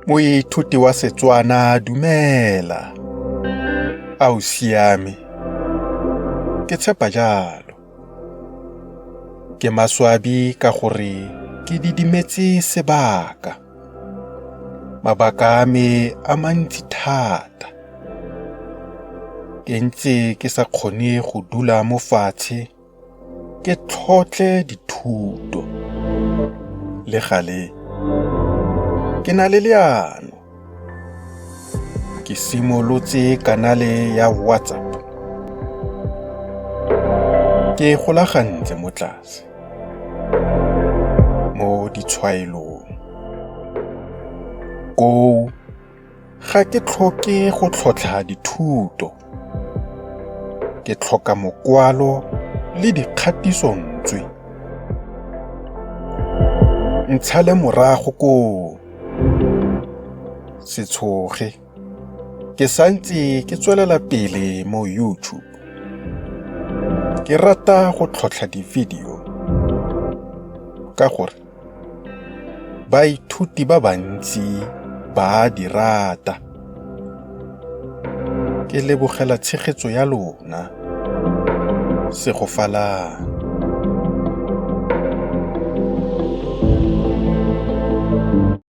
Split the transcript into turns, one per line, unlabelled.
Moithuti wa Setswana dumela. A o siame? Ke tshepa jalo. Ke maswabi ka gore ke didimetse sebaka. Mabaka a me a mantsi thata. Ke ntse ke sa kgone go dula mo fatshe ke tlhotlhe dithuto. Le gale, ke na le leano. Ke simolotse kanale ya WhatsApp. Ke e golagantse mo tlase mo ditshwaelong. Koo Ga ke tlhoke go tlhotlha dithuto. Ke tlhoka mokwalo le dikgatisontswe. Ntshale morago koo. Se tshoge. Ke santse ke tswelela pele mo YouTube. Ke rata go tlhotlha di-video ka gore Baithuti ba bantsi ba a di rata. Ke lebogela tshegetso ya lona. Segofalang.